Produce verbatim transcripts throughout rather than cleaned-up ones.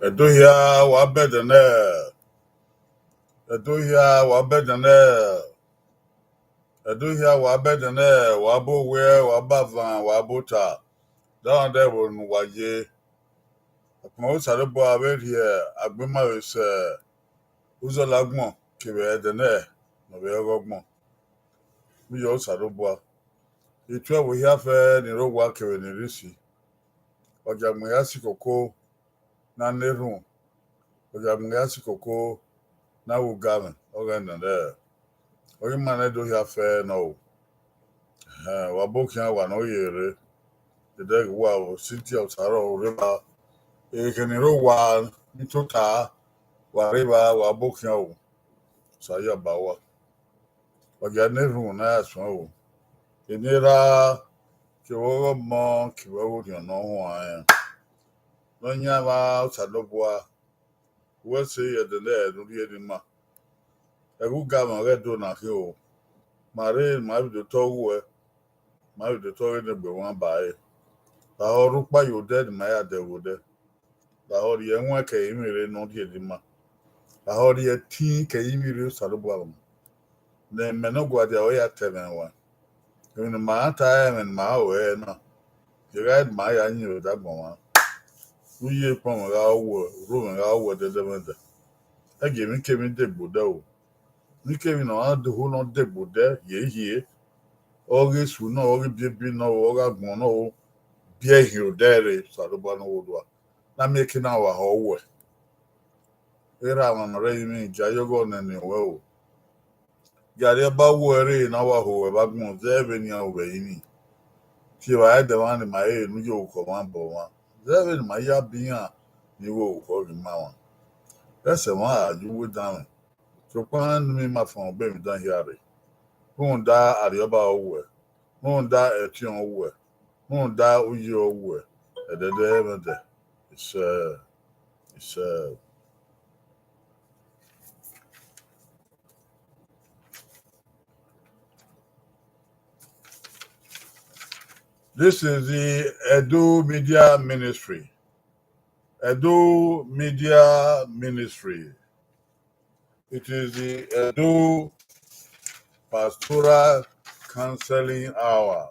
Ẹdo hia, wa bẹdẹ nẹ. Ẹdo hia, wa bẹdẹ nẹ. Ẹdo hia, wa bẹdẹ nẹ, wa bu owẹ, wa bu avan, wa bu ota. Danmwẹ vbene uwa ye. Ọkpẹn Osanobua vbe rhie agbọn ima vbe sẹ uzọla agbọn kevbe ẹdẹ nẹ ne ọ vbe ọghe ọgbọn. Vbe iyọ Osanobua, ituẹ vbe hia fẹ ni rre owa kevbe ni rre isi. Ọ gia agbọn hia si koko ne a na erhunmwu, ọ gia agbọn hia si koko ne a wu ugamwẹ, ọ ghẹ nẹ nẹ. Ọ ghi ma nẹ do hia fẹ nọ o. Ẹhẹn, wa bu okhian wa ne ọ ye rre. Dede ghi wa o, Cynthia Osaro rre evba. Ekhẹ ni rre owa ni tota, wa rre evba, wa bu okhian o. Osa ya ba uwa. Wa gia na erhunmwu ne a ya suẹn o. Eni erha kevbe ọghe ọmọ kevbe ọghe orhiọn ne ọ huanrẹn. Nọyaẹnmwa Osanobua, wẹ sẹ ẹdẹ nẹ ne u rhie ne ima. Ẹghẹ ugamwẹ ọghe Ẹdo na khin o. Ma rre, ma vbe do otọ ghe uwẹ, ma vbe do otọ ghe ne egbe mwa ba ẹre. Lahọ rre ukpa ye odẹ ne ima ya dẹ vbe odẹ. Lahọ rhie ẹwaẹn ke ẹrinmwi rre ne ọ rhie ne ima. Lahọ rhie ẹtin ke ẹrinmwi rre Osanobua vbe ọmọ. Ne imẹ ne ọ gua dia ọre ya ta ẹmwẹ ruẹn. Emwi ne ima ra ta, ẹmwẹ ne ima ru ẹre na, ye gha re ne ima ya yin vbe agbọn mwa. Uyi ekpọnmwẹ gha wu, urhomwẹ gha wu ẹdẹdẹmwẹdẹ. Ẹ gie emwikemwi degbe odẹ o. Emwikemwi ne ọ gha dọhọ ne ọ degbe odẹ ye hie, ọ ghi esu nọ, ọ ghi ebiebi nọ, ọ ghi agbọn nọ, biẹ hin odẹ rre, Osanobua ne ọ ghe odua. Ne a miẹn eke na wa họ wẹ. Erha mwa ne ọ rre ẹrinmwi, gia ye ọghọ nene ruẹ o. Gia rhie ba wu ẹre ne a wa ho ruẹ vbe agbọn, zẹ vbene iran ru vbe ẹrinmwi. Tie evba ẹdẹ mwa ne ima rere ne u ye orukhọ mwa bọ mwa, zẹ vbene ima ya ba iran ni ru orukhọ ghi ma mwa. Ẹsẹ mwa gha ye uwu danmwẹ, sokpan ne ima fọn obọ emwi dan hia rre. Rhunmwuda Arriọba ọ wuẹ, rhunmwuda ẹtin ọ wuẹ, rhunmwuda uyi ọ wuẹ, ẹdẹdẹmwẹdẹ, isẹ, isẹ. This is the Edo Media Ministry. Edo Media Ministry. It is the Edo Pastoral Counseling Hour.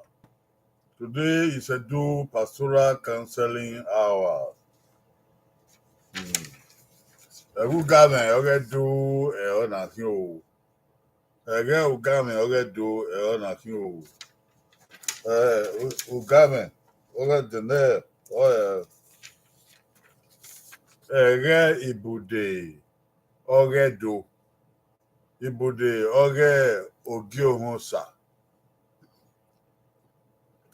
Today is Edo Pastoral Counseling Hour. Hmm. Ẹghẹ ugamwẹ ọghe Ẹdo ẹre ọ na khin o. Ẹghẹ ugamwẹ ọghe Ẹdo ẹre ọ na khin o. Ẹ, u-, ugamwẹ ọghe Ẹdo nẹ, ọ, ẹ, ẹghẹ ibude ọghe Ẹdo. Ibude ọghe Ogiohẹn Osa.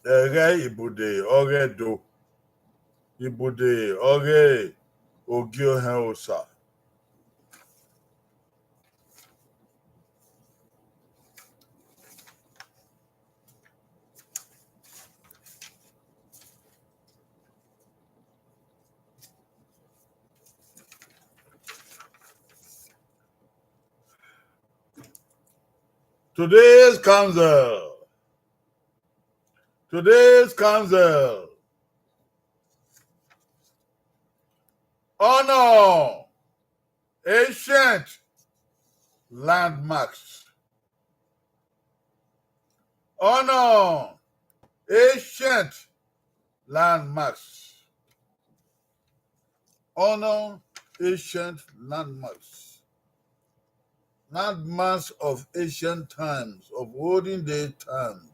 Ẹghẹ ibude ọghe Ẹdo. Ibude ọghe Ogiohẹn Osa. Today's council. Today's council. Honor ancient landmarks. Honor ancient landmarks. Honor ancient landmarks. Landmarks of ancient times, of olden day times.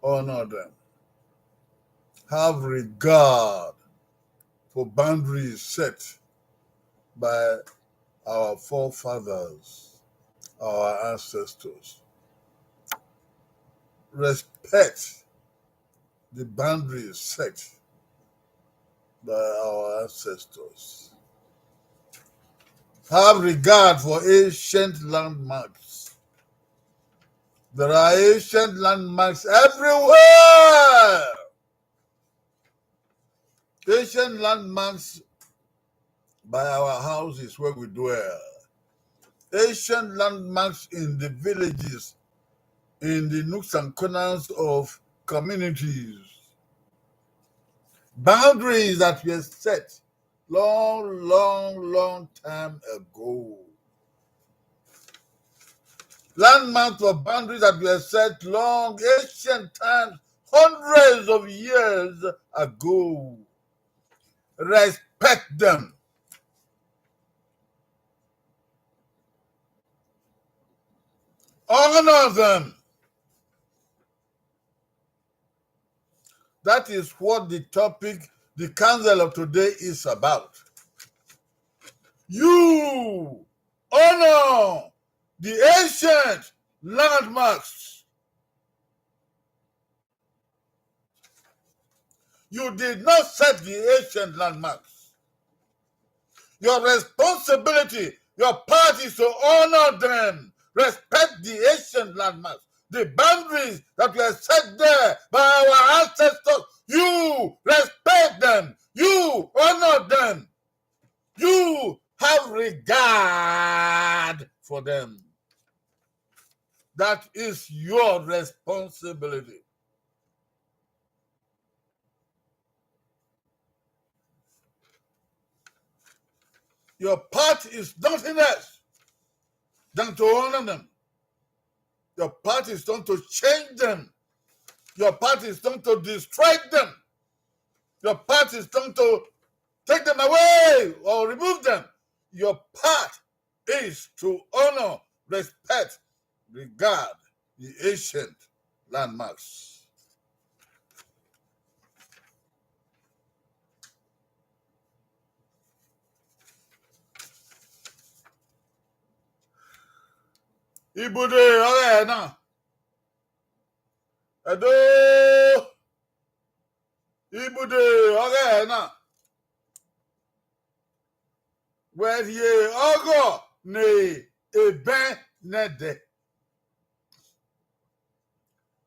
Honor them. Have regard for boundaries set by our forefathers, our ancestors. Respect the boundaries set by our ancestors. Have regard for ancient landmarks. There are ancient landmarks everywhere. Ancient landmarks by our houses where we dwell. Ancient landmarks in the villages, in the nooks and corners of communities. Boundaries that were set long, long, long time ago. Landmarks for boundaries that were set long, ancient times, hundreds of years ago. Respect them. Honor them. That is what the topic, the council of today is about. You honor the ancient landmarks. You did not set the ancient landmarks. Your responsibility, your part is to honor them, respect the ancient landmarks, the boundaries that were set there by our ancestors. You respect them, you honor them, you have regard for them. That is your responsibility. Your part is nothing else than to honor them. Your part is not to change them. Your part is not to destroy them. Your part is not to take them away or remove them. Your part is to honor, respect, regard the ancient landmarks. Ibude ọghẹe na. Ẹdo. Ibude ọghẹe na. Wẹ rhie ọghọ ne ebẹn nẹdẹ.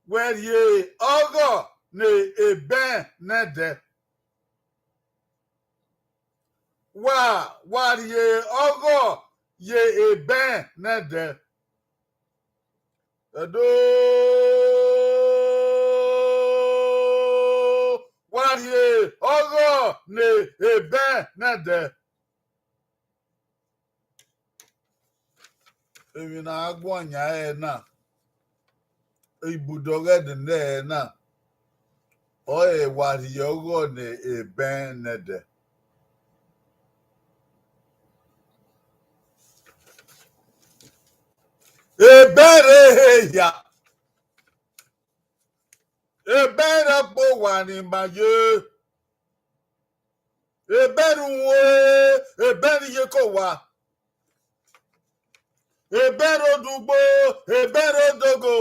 Wẹ rhie ọghọ ne ebẹn nẹdẹ. Wa, wa rhie ọghọ ye ebẹn nẹdẹ. Ẹdo, wa rhie ọghọ ne ebẹn nẹdẹ. Emwi ne a guan yan ẹre na, ibude ọghẹe ne ẹre na, ọre wa rhie ọghọ ne ebẹn nẹdẹ. Ebẹn rre ehe hia, ebẹn rre ọkpọ owa ne ima ye. Ebẹn rre uhunmwu, ebẹn rre iyeke owa. Ebẹn rre odugbo, ebẹn rre odogo,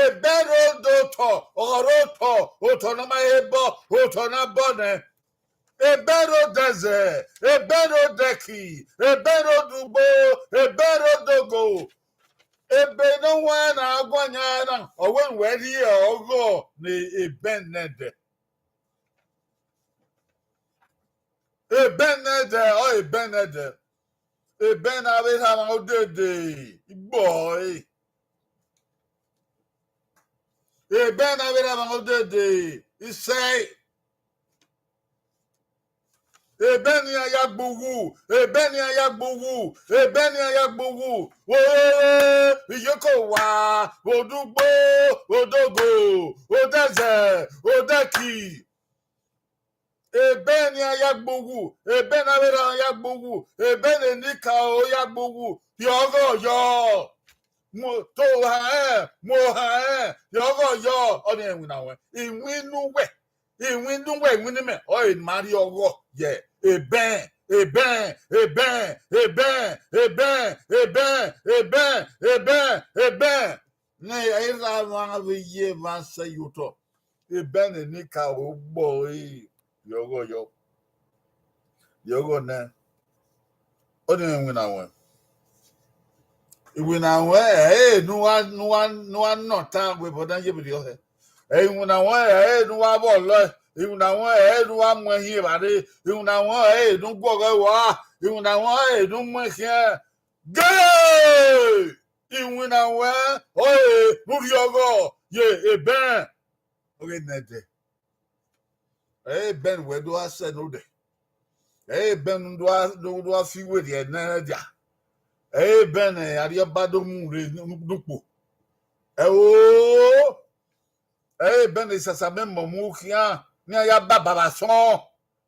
ebẹn rre odotọ, ọ rre otọ, otọ ne ọ ma he bọ, otọ ne a bọ nẹ. Ebẹn rre odẹzẹ, ebẹn rre odẹki, ebẹn rre odugbo, ebẹn rre odogo. Ebe ne ọ wa na guan yan na, ọ wẹ ne uwẹ rhie ọghọ ne ebẹn nẹdẹ. Ebẹn nẹdẹ, ọ ebẹn nẹdẹ. Ebẹn ne avbe erha mwa odede, I gbe ọe. Ebẹn ne avbe erha mwa odede, I sẹe. Ebẹn ne iran ya gbe uwu, ebẹn ne iran ya gbe uwu, ebẹn ne iran ya gbe uwu. Wo, iyeke owa, odugbo, odogo, odẹzẹ, odẹki. Ebẹn ne iran ya gbe uwu, ebẹn ne avbe erha ya gbe uwu, ebẹn ne enikaro ya gbe uwu, rhie ọghọ yọ. Mu to ohan rẹn, mu ohan rẹn, rhie ọghọ yọ, ọnii iwinna ruẹn. Iwinna uwẹ, iwinna uwẹ, iwinna imẹ, ọre ne ima rhie ọghọ ye ebẹn, ebẹn, ebẹn, ebẹn, ebẹn, ebẹn, ebẹn, ebẹn, ebẹn. Ne erha mwa vbe ye emwa sẹ ye otọ, ebẹn ne enikaro gbe ọe, rhie ọghọ yọ, rhie ọghọ nẹ. Ọnii iwinna ruẹn. Iwinna ruẹn ẹre ne uwa, ne uwa, ne uwa nọ ọta wẹ vbe ọ na ye vberriọ hẹ. Iwinna ruẹn ẹre ne uwa vbe ọlọe. Iwinna ruẹn ẹre ne uwa mu ẹhin evbare. Iwinna ruẹn ẹre ne u guọghọ ẹvbo ra. Iwinna ruẹn ẹre ne u mu ẹkhiẹn. Gele! Iwinna ruẹn ọre ne u rhie ọghọ ye ebẹn ọghe nẹdẹ. Ẹ i re ebẹn ne uwẹ do gha sẹ ne odẹ. Ẹ i re ebẹn ne u do gha, ne u do gha fi werriẹ nẹ dia. Ẹ i re ebẹn ne Arriọba do mu rre ne ukpo. Ẹo, ẹ i re ebẹn ne Esasamẹ mọmọ khian ne iran ya baba vbe asọn.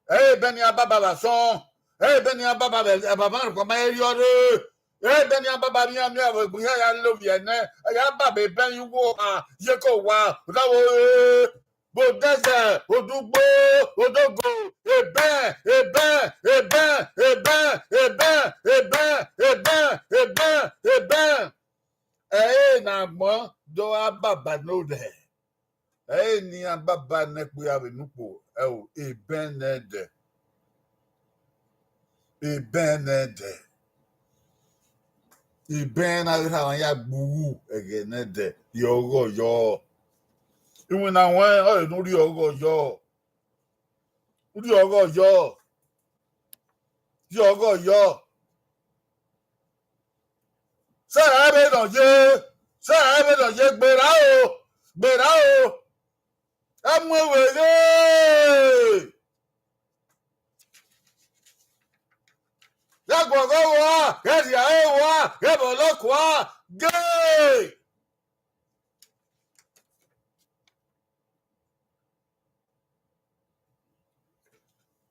Ẹ i re ebẹn ne iran baba vbe asọn. Ẹ i re ebẹn ne iran baba vbe ababa rhọkpa ma i rriọ rre. Ẹ i re ebẹn ne iran baba vbe iran miẹn vbe egbe iran ya lovbiẹ nẹ. Ẹ ya baba ebẹn ye uwu oha, ye eke owa, odaro, vbe odẹzẹ, odugbo, odogo, ebẹn, ebẹn, ebẹn, ebẹn, ebẹn, ebẹn, ebẹn, ebẹn, ebẹn, ebẹn. Ẹ i re ne agbọn do gha baba ne odẹ. Ẹ i re ne iran baba ne ẹkpo ya vbe ne ukpo, ẹo, ebẹn nẹdẹ. Ebẹn nẹdẹ. Ebẹn na ghi rhan ya gbe ughu ẹghẹ nẹdẹ, rhie ọghọ yọ. Iwinna ruẹn ọre ne u rhie ọghọ yọ. U rhie ọghọ yọ. Rhie ọghọ yọ. Sẹ ra vbe nọ ye, sẹ ra vbe nọ ye, gberra o, gberra o. Ẹ mu ẹvbo ghe. Ya guọghọ vbe owa, ghẹ rhie aro vbe owa, ghẹ vbe ọlọ kua, ghe.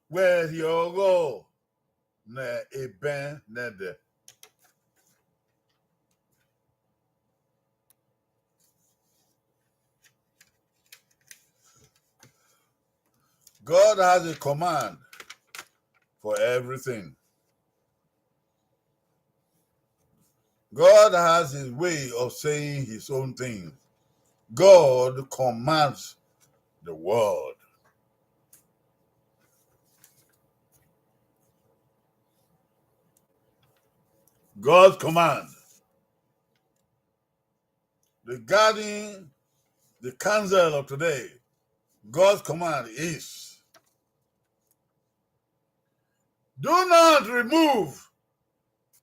Wẹ rhie ọghọ ne ebẹn nẹdẹ. God has a command for everything. God has his way of saying his own thing. God commands the world. God's command. Regarding the council of today, God's command is, do not remove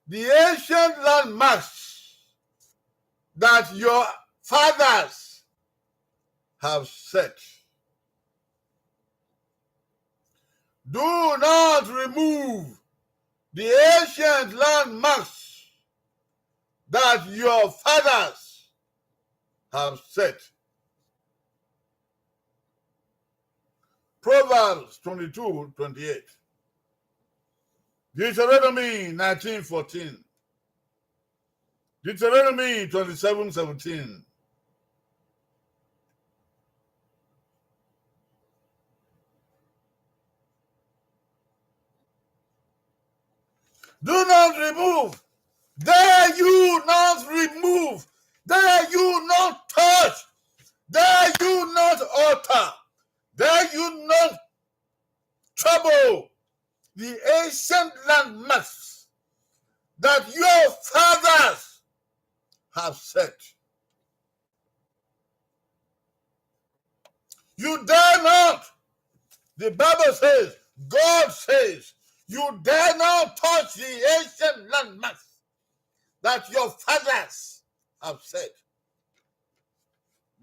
the ancient landmarks that your fathers have set. Do not remove the ancient landmarks that your fathers have set. Proverbs twenty-two twenty-eight. Deuteronomy nineteen fourteen. Deuteronomy twenty-seven seventeen. Do not remove. Dare you not remove. Dare you not touch. Dare you not alter. Dare you not trouble the ancient landmarks that your fathers have set. You dare not. The Bible says, God says, you dare not touch the ancient landmarks that your fathers have set.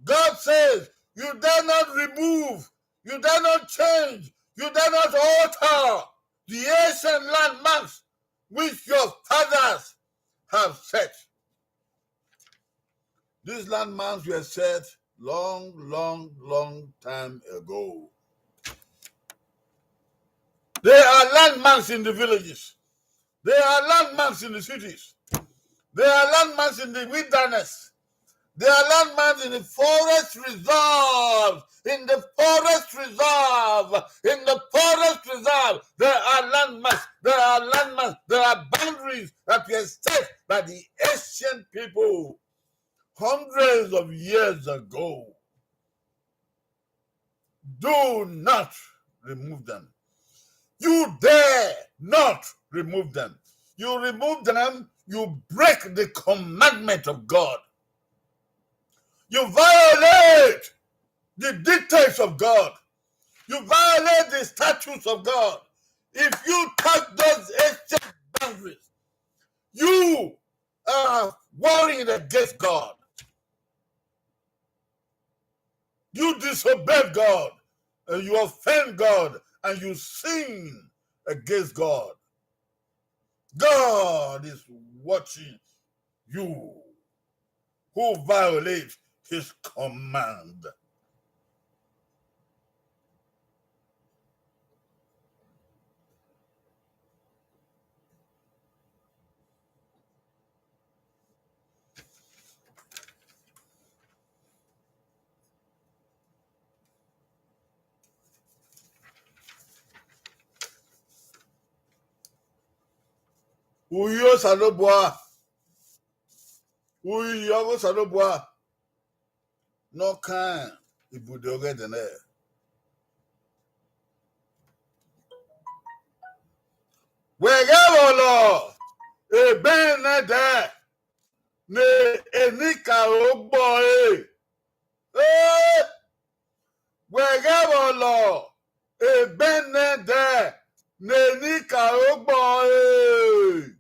God says, you dare not remove, you dare not change, you dare not alter the ancient landmarks which your fathers have set. These landmarks were set long, long, long time ago. There are landmarks in the villages. There are landmarks in the cities. There are landmarks in the wilderness. There are landmarks in the forest reserve. In the forest reserve. In the forest reserve. There are landmarks. There are landmarks. There are boundaries that were set by the ancient people hundreds of years ago. Do not remove them. You dare not remove them. You remove them, you break the commandment of God. You violate the dictates of God. You violate the statutes of God. If you touch those ancient boundaries, you are warring against God. You disobey God. and you offend God and you sin against God, God is watching you who violate his command. Uyi Osanobua, uyi ọghe Osanobua ne ọ kan ibude ọghẹdẹ nẹ. Wẹ ghẹ vbe lọ ebẹn nẹdẹ ne enikaro gbọe. Eh! Wẹ ghẹ vbe lọ ebẹn nẹdẹ ne enikaro gbọe.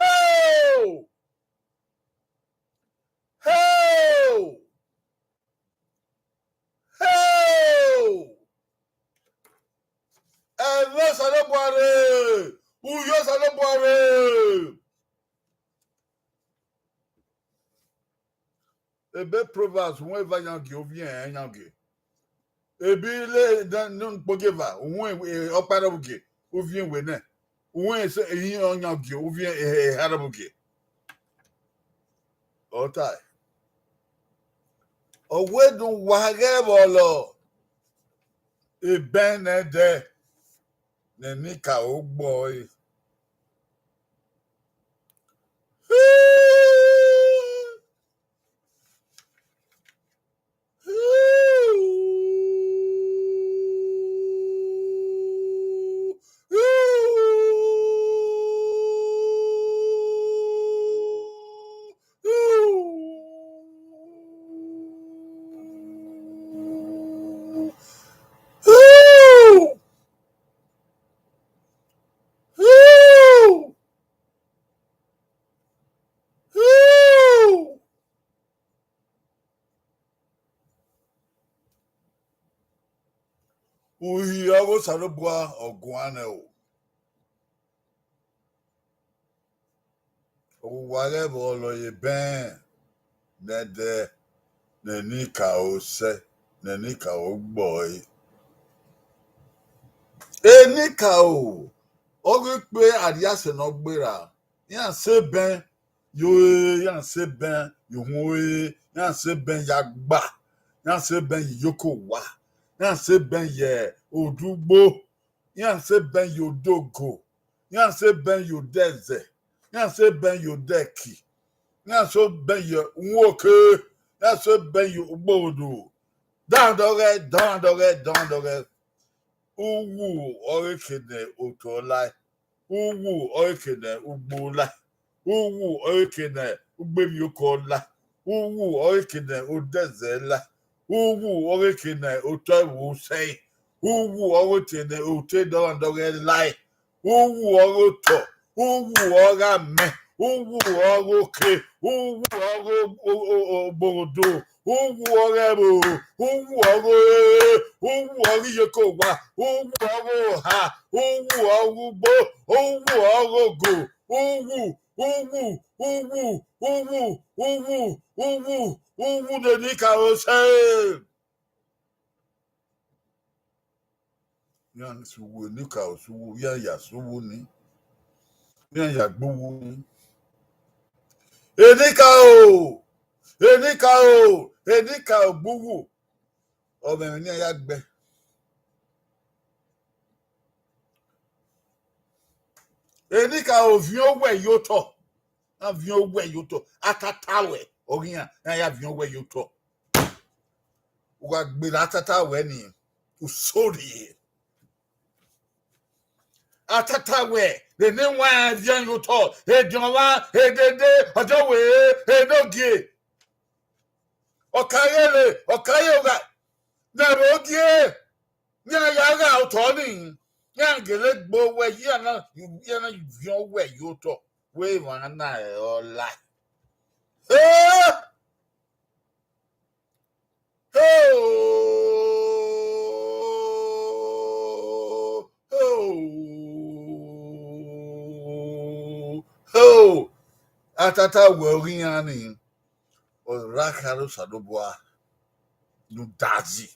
Heo! Heo! Heo! Ẹmwẹ Osanobua rre, uyi Osanobua rre. Ebe Proverbs, uhunmwu eva yan gie, ovbi ẹnrẹn yan gie. Ebe ile ne, ne kpogieva, uhunmwu ọkpa rre vbe gie, ovbi ẹnrẹn wẹ nẹ. Uhunmwu ese, eyin ọ yan gie, ovbi ẹnrẹn eha rre vbe gie. Ọ tae. Ọ wẹ ne uwa ghẹ vbe lọ ebẹn nẹdẹ ne enikaro gbọe. Uhi ọghe Osanobua ọ guan nẹ o. Uwa ghẹ vbe lọ ye bẹn nẹdẹ ne enikaro sẹ, ne enikaro gbọe. Enikaro ọghe ikpe arriase ne ọ gberra, iran sẹ bẹn ye ore, iran sẹ bẹn ye uhunmwu ore, iran sẹ bẹn ye agba, iran sẹ bẹn ye iyeke owa, iran sẹ bẹn ye odugbo, iran sẹ bẹn ye odogo, iran sẹ bẹn ye odẹzẹ, iran sẹ bẹn ye odẹki, iran sẹ bẹn ye uhunmwu oke, iran sẹ bẹn ye ugbodo. Dandọghẹ, dandọghọ, dandọghọ. Uwu ọre ke ne otọ lae. Uwu ọre ke ne ugbo lae. Uwu ọre ke ne ugbemwiokọ lae. Uwu ọre ke ne odẹzẹ lae. Uwu ọre ke ne otọ ẹvbo sẹe. Uwu ọre ke ne otọ dandọghọ lae. Uwu ọghe otọ, uwu ọghe amẹ, uwu ọghe oke, uwu ọghe o-, o-, o-, obodo, uwu ọghe ẹvbo, uwu ọghe ore, uwu ọghe iyeke owa, uwu ọghe oha, uwu ọghe ugbo, uwu ọghe ogo, uwu, uwu, uwu, uwu, uwu, uwu, uwu ne enikaro sẹ. Iran sẹ uwu, enikaro sẹ uwu, iran ya sẹ uwu ni, iran ya gbe uwu ni. Enikaro, enikaro, enikaro gbe uwu, ọ mwẹ emwi ne iran ya gbe. Enikaro viẹn owẹ ye otọ, a viẹn owẹ ye otọ, atata ruẹ, ọ ghi iran, iran ya viẹn owẹ ye otọ. U gha gberra atata ruẹ ni, u sorry. Atata ruẹ, ne ne wa viẹn ye otọ, ediọn mwa, edede, ọjọ wẹ, enogie. Ọka ghele, ọka ye ogha, ne ẹvbo gie, ne iran ya gha otọ ni, iran gele gbe owẹ, iran na, iran na viẹn owẹ ye otọ, wẹ emwa na rẹn ọ lae. Eh! Hey! Atata wẹ ọghe iran ni, ọ ra khare Osanobua ne u dazi.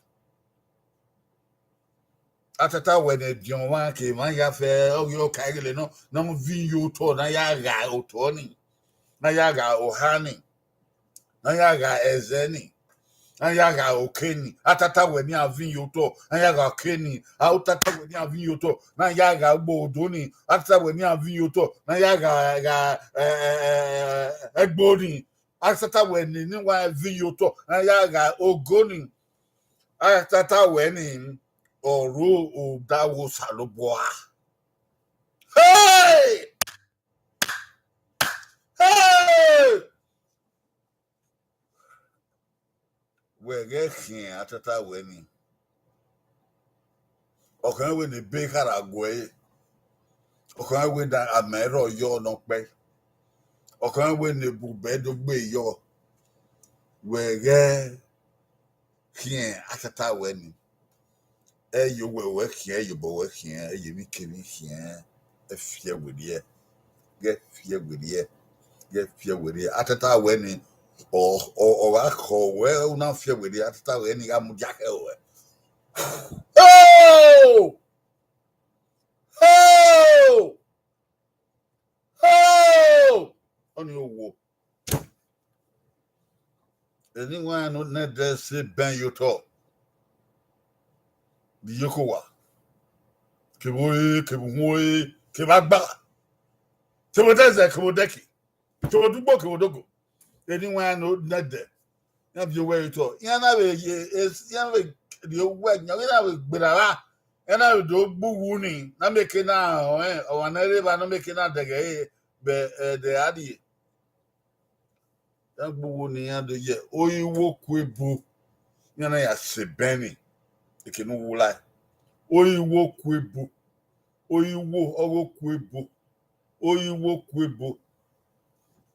Atata wẹ ne ediọn mwa ke emwa ya fẹ, ọ ghi ọ ka ighele nọ, ne ọ viọ ye otọ, ne a ya gha otọ ni, ne a ya gha oha ni, ne a ya gha ẹzẹ ni, ne a ya gha oke ni. Atata wẹ ne iran viọ ye otọ, ne a ya gha oke ni. Atata wẹ ne iran viọ ye otọ, ne a ya gha ugbo odo ni. Atata wẹ ne iran viọ ye otọ, ne a ya gha, gha, ẹ, ẹ, ẹ, ẹgbo ni. Atata wẹ ne, ne wa viọ ye otọ, ne a ya gha ogo ni. Atata wẹ ni, ọ ro odaro Osanobua. Hey! Hey! Wẹ ghẹ khian atata wẹ ni. Ọ khẹn wẹ ne ebe khara guẹ ẹre. Ọ khẹn wẹ ne amẹ rrọọ yọ nọ kpẹ. Ọ khẹn wẹ ne ebubẹ do gbe yọ. Wẹ ghẹ khian atata wẹ ni. Ẹ ye owẹ wẹ khian, ẹ ye obọ wẹ khian, ẹ ye emwikemwi khian, ẹ fiẹ werriẹ, ghẹ fiẹ werriẹ, ghẹ fiẹ werriẹ. Atata wẹ ni, ọ, ọ, ọ gha khọ wẹ u na fiẹ werriẹ, atata wẹ ni gha mudia khẹ ruẹ. Ho! Ho! Ho! Ọnii owo. Eni wan ne ẹdẹ sẹ ebẹn ye otọ. Vbe iyeke owa. Kevbe ore, kevbe uhunmwu ore, kevbe agba. Kevbe odẹzẹ, kevbe odẹki. Kevbe odugbo, kevbe odogo. Eni wan ne ẹdẹ. Iran viọ owẹ ye otọ. Iran na vbe ye, iran vbe rhie owẹ yan, iran vbe gberra ra. Iran na vbe do gbe uwu ni, na mieke na, ọmwa ne rre evba na mieke na dẹghe ẹre vbe ẹdẹ a rrie. Iran gbe uwu ni, iran do ye oyi wo ku ebo, iran na ya sẹ ebẹn ni, eke ne u wu lae. Oyi wo ku ebo, oyi wo ọghe oku ebo, oyi wo ku ebo.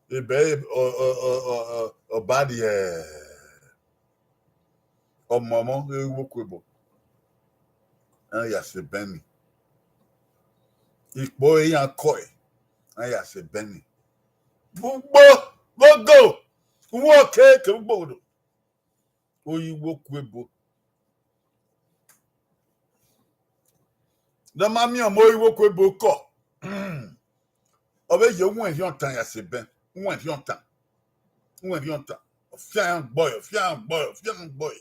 Ebe ọ, ọ, ọ, ọ, ọ, ọ ba rrie ọmọmọ, oyi wo ku ebo. Iran ya sẹ ebẹn ni. Ikpo iran kọe, iran ya sẹ ebẹn ni. Vbe ugbo, vbe ogo, vbe uwu ọke kevbe ugbo odo. Oyi wo ku ebo. Ne ọ ma miẹn ọmọ oyi wo ku ebo kọ. Ọ vbe ye uwẹn rhiọntan ya sẹ ebẹn, uwẹn rhiọntan, uwẹn rhiọntan. Ọ fian iran gbọe, ọ fian iran gbọe, ọ fian iran gbọe.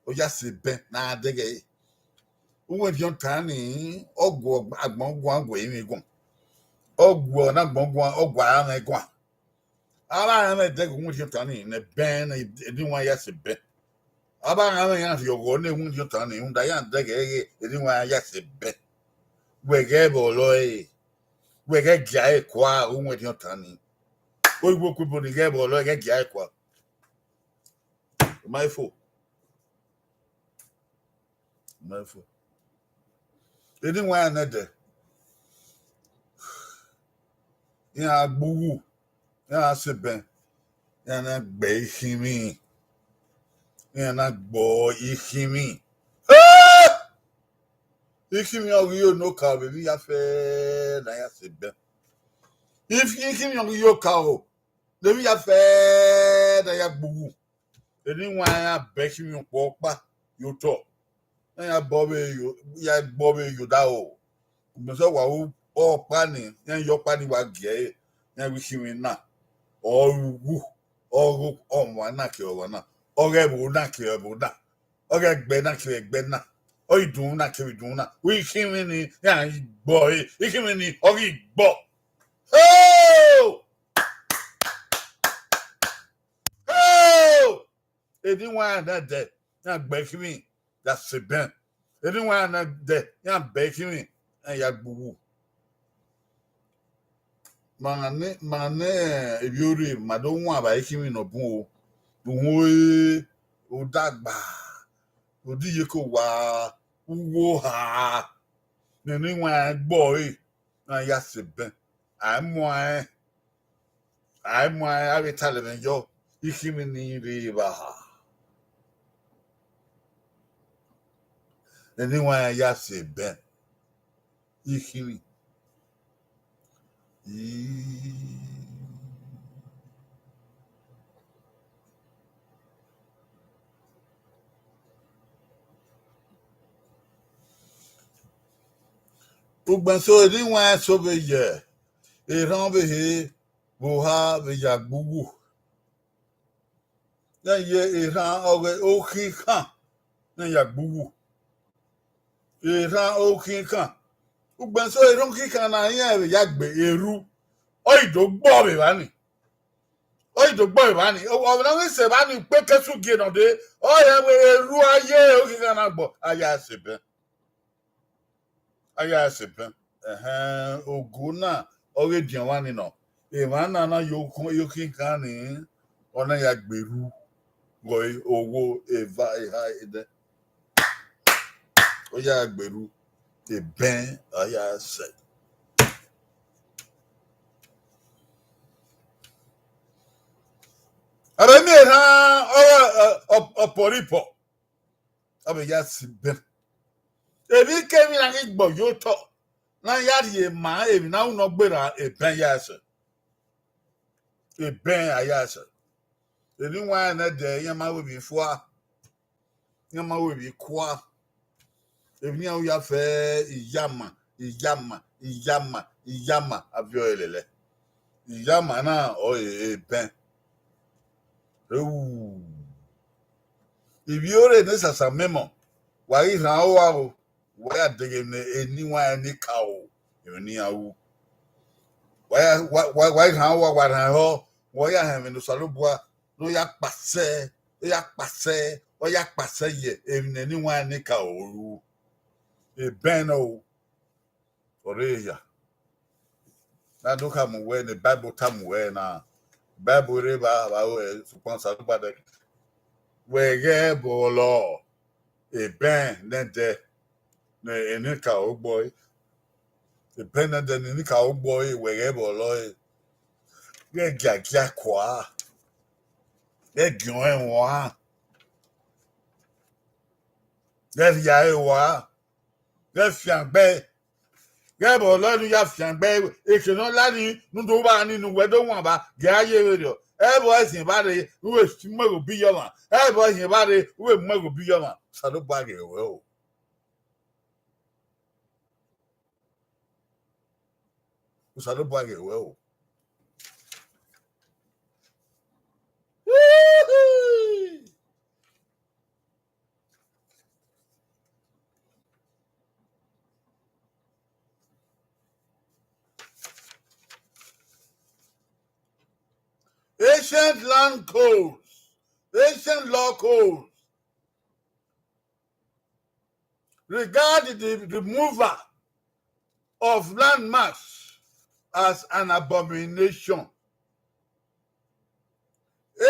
Ọ ya sẹ ebẹn ne a dẹghe ẹre. Uwẹn rhiọntan ni, ọ gu agbọn guan gu emwi guan. Ọ gu ọna agbọn guan, ọ gu aranmwẹ guan. Avbe aranmwẹ dẹghe uwẹn rhiọntan ni, ne ebẹn ne eni wan ya sẹ ebẹn. Avbe aranmwẹ iran rhie ọghọ ne uwẹn rhiọntan ni, rhunmwuda iran dẹghe ẹre eni wan ya sẹ ebẹn. Wẹ ghẹ vbe ọlọ ẹre, wẹ ghẹ gia ẹre kua uwẹn rhiọntan ni. Oyi wo ku ebo ni ghẹ vbe ọlọ ẹre ghẹ gia ẹre kua. Ma fo. Ma fo. Eni wan nẹdẹ. Iran gbe uwu, iran sẹ ebẹn, iran na gbe ikhinmwi, iran na gbe ikhinmwi. Eh! Ikhinmwi ọghe iro ne okaro vbe emwi ya fẹ ne a ya sẹ ebẹn. Ikhinmwi ọghe iro okaro ne emwi ya fẹ ne a ya gbe uwu. Eni wan ya bẹ ikhinmwi ọkpa ye otọ. Iran ya bọ vbe yo, ya gbọ vbe yo da o. Mẹ sẹ wa ru ọkpa ni, iran ye ọkpa ni wa gie ẹre, iran wẹ ikhinmwi na, ọ ru uwu, ọ ru ọmwa na ke ọmwa na, ọ ghe ẹvbo na ke ẹvbo na, ọ ghe ẹgbẹ na ke ẹgbẹ na, ọ ghe idunmwu na ke idunmwu na. Wẹ ikhinmwi ni, iran gbe ọre, ikhinmwi ni, ọ ghi gbe. Ho! Ho! Eni wan nẹdẹ, iran gbe ikhinmwi ya sẹ ebẹn. Eni wan nẹdẹ, iran bẹ ikhinmwi, iran ya gbe uwu. Ma ne, ma ne, eh, evbiorre, ma do wan vbe ikhinmwi ne ọ bun o. Uhunmwu ore, odagba, odiyeke owa, uwu oha, ne eni wan gbe ọre, iran ya sẹ ebẹn. A i mu ẹn, a i mu ẹn, avbe talẹ mwẹ yọ, ikhinmwi ni rre evba. Eni wan ya sẹ ebẹn, ikhinmwi. Ii. Ugbẹn so, eni wan so vbe ye erhan ọvbehe vbe oha vbe ya gbe uwu. Nẹ ye erhan ọghe okhian nẹ ya gbe uwu. Erhan okhian. Ugbẹn so erhan okhian na rẹn vbe ya gbe erhu. Ọ i do gbọ vbe evba ni. Ọ i do gbọ vbe evba ni. Ọ vbe na ghi sẹ evba ni ukpe kesu gie nọ dee, ọ rẹn vbe erhu a ye okhian na gbọ, a ya sẹ bẹn. A ya sẹ bẹn. Ẹhẹn, ogo na ọghe ediọn mwa ni nọ. Emwa na na yo okhian, yo okhian kan ni, ọ na ya gbe erhu, gọ owo, eva, eha, edẹ. Ọ ya gbe erhu, ebẹn, a ya sẹ. Ẹbe miẹn erhan ọghe, ẹ, ọ-, ọpọripọ. Ọ vbe ya sẹ bẹn. Emwi kemwi na ghi gbe ye otọ, na ya rhie ma emwi na ru ne ọ gberra, ebẹn ya sẹ. Ebẹn a ya sẹ. Eni wan nẹ dẹ, iran ma ru emwi fua. Iran ma ru emwi kua. Emwi ne iran ru ya fẹ iyama, iyama, iyama, iyama, a viọ ẹre lẹlẹ. Iyama na ọre ebẹn. Ewu. Ivbi ore ne sasa memọ, wa ghi rhan ua o, wa ya deghe ne eni wan ni ka o, emwi ne iran ru. Wa ya, wa, wa, wa ghi rhan ua, wa rhan ehọ, wa ya họn ẹmwẹ ne Osanobua ne ọ ya kpasẹ, ọ ya kpasẹ, ọ ya kpasẹ ye emwi ne eni wan ni ka o ru. Ebẹn nọ o. Ọ rre hia. Na do khama uwẹ ne Bible tama uwẹ na. Bible rre vba, vba ruẹ, sokpan Osanobua dẹ. Wẹ ghẹ bọ lọ, ebẹn nẹdẹ, ne eni ka o gbọ ẹre. Ebẹn nẹdẹ ne eni ka o gbọ ẹre, wẹ ghẹ bọ lọ ẹre. Ghẹ giagia kua. Ghẹ giẹn ọnrẹn wan. Ghẹ rhia ẹre ua. Ghẹ fiangbe. Ghẹ bọ lọ ne u ya fiangbe, eke ne ọ la ni, ne u do vba ni, ne uwẹ do wan ba, gie a ye vberriọ. Ẹvbo ẹziẹn vba rre, u vbe mu ẹghẹ obi yọ ọmwa. Ẹvbo ẹziẹn vba rre, u vbe mu ẹghẹ obi yọ ọmwa. Osanobua ghe ruẹ o. Osanobua ghe ruẹ o. Ancient land codes, ancient law codes regard the removal of landmarks as an abomination.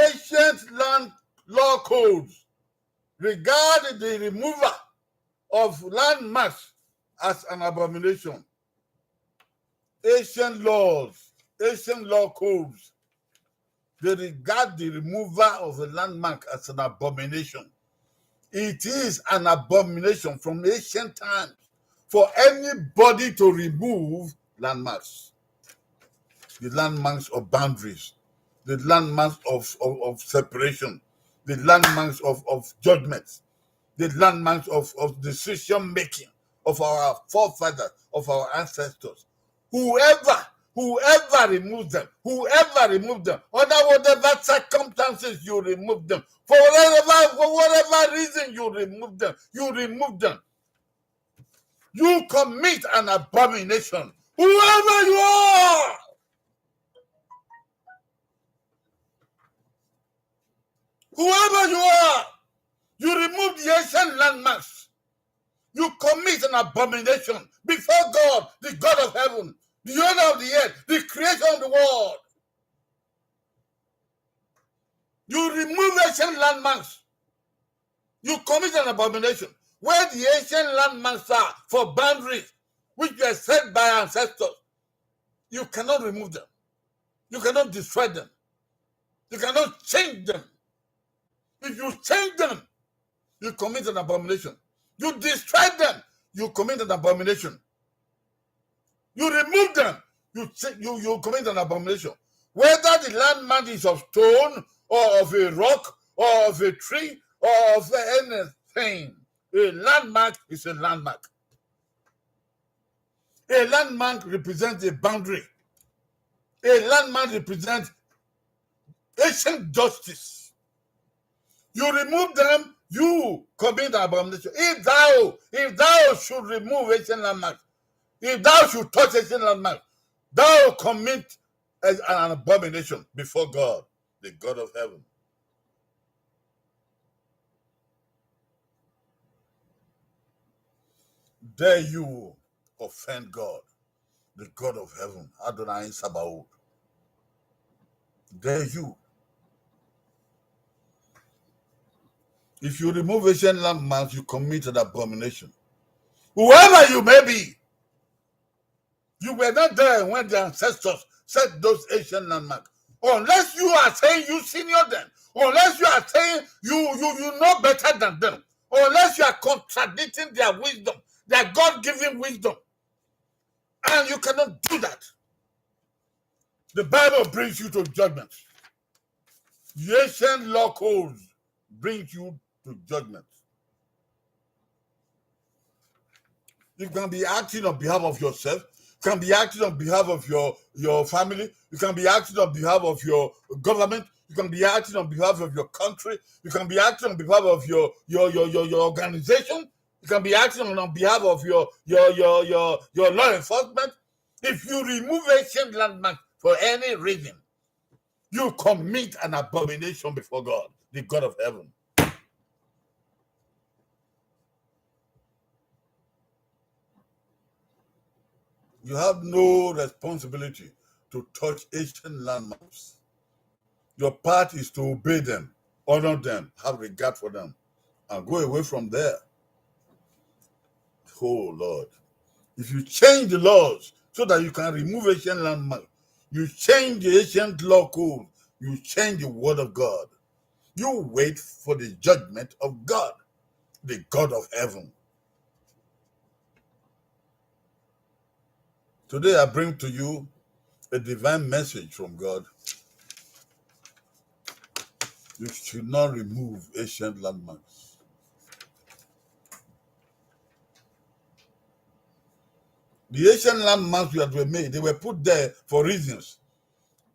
Ancient land law codes regard the removal of landmarks as an abomination. Ancient laws, ancient law codes, they regard the removal of a landmark as an abomination. It is an abomination from ancient times for anybody to remove landmarks. The landmarks of boundaries, the landmarks of, of, of separation, the landmarks of, of judgments, the landmarks of, of decision making of our forefathers, of our ancestors. Whoever, whoever removes them, whoever removes them, under whatever circumstances you remove them, for whatever, for whatever reason you remove them, you remove them. You commit an abomination. Whoever you are, whoever you are, you remove the ancient landmarks. You commit an abomination before God, the God of heaven, the owner of the earth, the creator of the world. You remove ancient landmarks. You commit an abomination. Where the ancient landmarks are for boundaries, which were set by ancestors, you cannot remove them. You cannot destroy them. You cannot change them. If you change them, you commit an abomination. You destroy them, you commit an abomination. You remove them, you ch-, you, you commit an abomination. Whether the landmark is of stone or of a rock or of a tree or of anything, a landmark is a landmark. A landmark represents a boundary. A landmark represents ancient justice. You remove them, you commit abomination. If thou, if thou should remove ancient landmark, if thou should touch ancient landmark, thou commit a, an abomination before God, the God of heaven. Dare you offend God, the God of heaven, Adonai Sabaoth? Dare you? If you remove ancient landmarks, you commit an abomination. Whoever you may be, you were not there when the ancestors set those ancient landmarks. Unless you are saying you senior them, unless you are saying you, you, you know better than them, unless you are contradicting their wisdom, their God-given wisdom, and you cannot do that. The Bible brings you to judgment. The ancient law codes brings you to judgment. You can be acting on behalf of yourself, you can be acting on behalf of your, your family, you can be acting on behalf of your government, you can be acting on behalf of your country, you can be acting on behalf of your, your, your, your, your organization, you can be acting on, on behalf of your, your, your, your, your law enforcement. If you remove ancient landmark for any reason, you commit an abomination before God, the God of heaven. You have no responsibility to touch ancient landmarks. Your part is to obey them, honor them, have regard for them, and go away from there. Oh Lord, if you change the laws so that you can remove ancient landmark, you change the ancient law code, you change the word of God, you wait for the judgment of God, the God of heaven. Today I bring to you a divine message from God. You should not remove ancient landmarks. The ancient landmarks that were made, they were put there for reasons.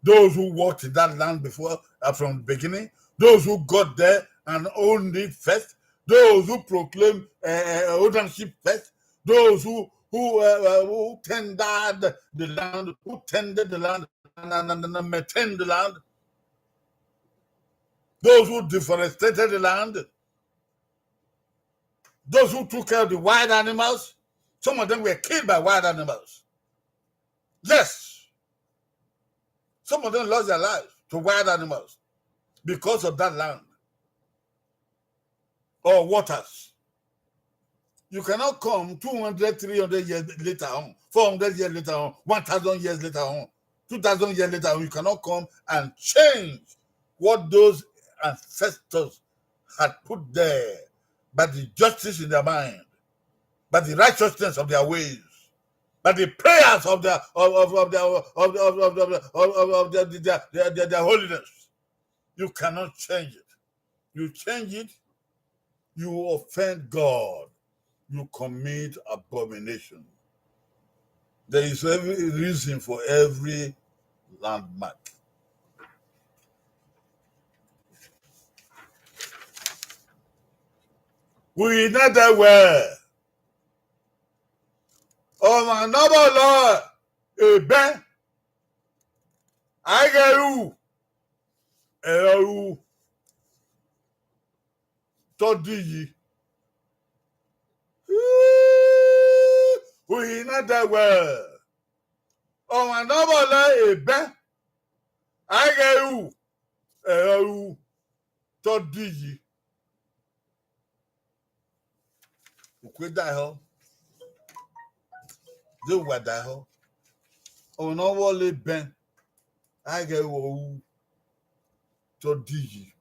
Those who walked in that land before, uh, from the beginning, those who got there and owned it first, those who proclaimed, uh, uh, ownership first, those who, who, uh, uh, who tendered the land, who tended the land, and, and, and, and maintained the land, those who deforested the land, those who took care of the wild animals, some of them were killed by wild animals. Yes. Some of them lost their lives to wild animals because of that land or waters. You cannot come two hundred, three hundred years later on, four hundred years later on, one thousand years later on, two thousand years later on, you cannot come and change what those ancestors had put there by the justice in their mind, by the righteousness of their ways, by the prayers of their, of, of, of their, of, of, of, of, of, of, of their, their, their, their, their holiness. You cannot change it. You change it, you offend God. You commit abomination. There is every reason for every landmark. We need that well. Ọmwa ne ọ vbe lọ ebẹn, a i ghẹ ru, ẹ i ru. Te ọ di iyi. Uhi na da wẹẹ, ọmwa ne ọ vbe lọ ebẹn, a i ghẹ ru, ẹ i ru. Te ọ di iyi. Ukue daehọ, de uwa daehọ. Ọmwa ne ọ vbe lọ ebẹn, a i ghẹ ru, ẹ i ru. Te ọ di iyi.